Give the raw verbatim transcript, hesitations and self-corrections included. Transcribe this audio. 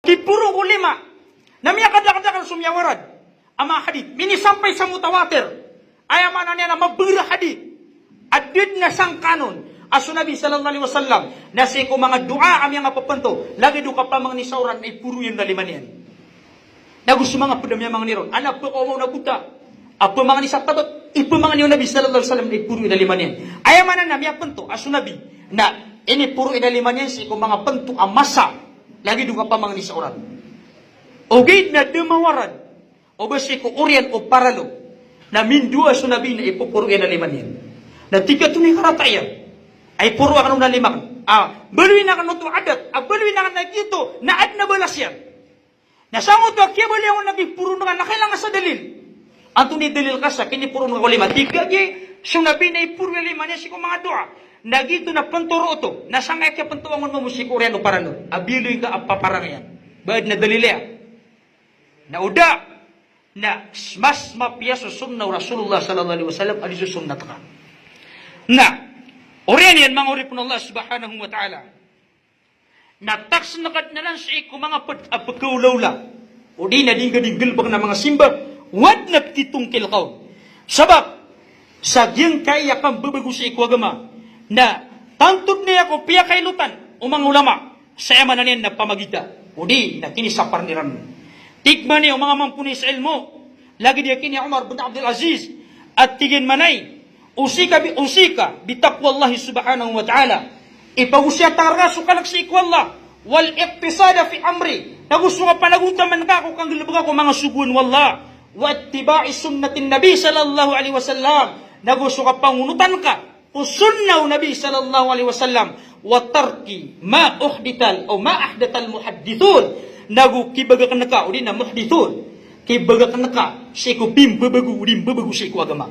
Iporo ko lima na miyakadakdakl so miyawarad a manga hadith, minisampay sa mutawatir. Aya maana niyan na mabangr a hadith a da dn a sangkanon a so Nabi sallallahu alaihi wasallam na sii ko manga doa a miyangapapnto, lagid o kapamangni sa oran na iporo iyan a lima niyan. Nago so manga pd a miyamangni ron, adn a pkaoma on a bota a pamangni sa tabt, ipamangni o Nabi sallallahu alaihi wasallam na iporo iyan a lima niyan. Aya maana na miyapnto a so Nabi na iniporo iyan a lima niyan sii ko manga pnto a masa, lagid o kapamangni sa oran. Ogaid na da mawarad o ba sii ko oriyan o paralo na mindowa so Nabi na ipoporo iyan a lima niyan. Na tig ka tonaa i karata iyan a iporo akn on a lima akn, a baloyin akn oto a adat, a baloyin akn a giyoto na adn a balas iyan. Na sangoto a kiyabaloy akn on a giyoto a poro on ka na kailangan sa dalil. Antonaa i dalil ka sa kiniporo on ka ko lima? Tig ka giya so Nabi na iporo iyan a lima niyan sii ko manga doa. Na giyoto na pntoro oto, na sangkaya kiyapnto akn on mambo sii ko oriyan o paralo a biyaloy ngka a paparang iyan. Ba adn a dalil iyan? Na o da, na s-, mas mapiya so sunnah o Rasulullah sallallahu alaihi wasallam a di so sunnat ka. Na oriyan iyan manga oripn o Allah subhanahu wa ta'ala, na taksn ka dn anan sii ko manga pd a pkaolaola, odi na di ngka di nggalbkn a manga simba, o adn a ptitongkil ka on. Sabap sa giyangkaya kambabago sii ko agama na tanto dn aya ko piyakailotan o manga ulama. Sa aya maana niyan na pamagita, odi na kinisaparn iran. Tig man iyan o manga mamponay sa ilmo, lagid iyan kini Umar bin Abdul Aziz, a tig iyan man a, usika bi, usika bi taqwallahi subhanahu wa ta'ala. Ipagosiyat akn rka so kalk sii ko Allah, wal iqtisada fi amri, nago so kapanagontaman ka ko kanggalbka ko manga sogoan o Allah, wa ittiba'i sunnatin nabi sallallahu alaihi wasallam, nago so kapangonotan ka ko sunnah o Nabi sallallahu alaihi wasallam, wa tarki ma uhdithal, aw ma ahdathal muhaddithun, nago kibagakn ka, odi na muhdithun, kibagakn ka sii ko pimbabago, odi mbabago sii ko agama.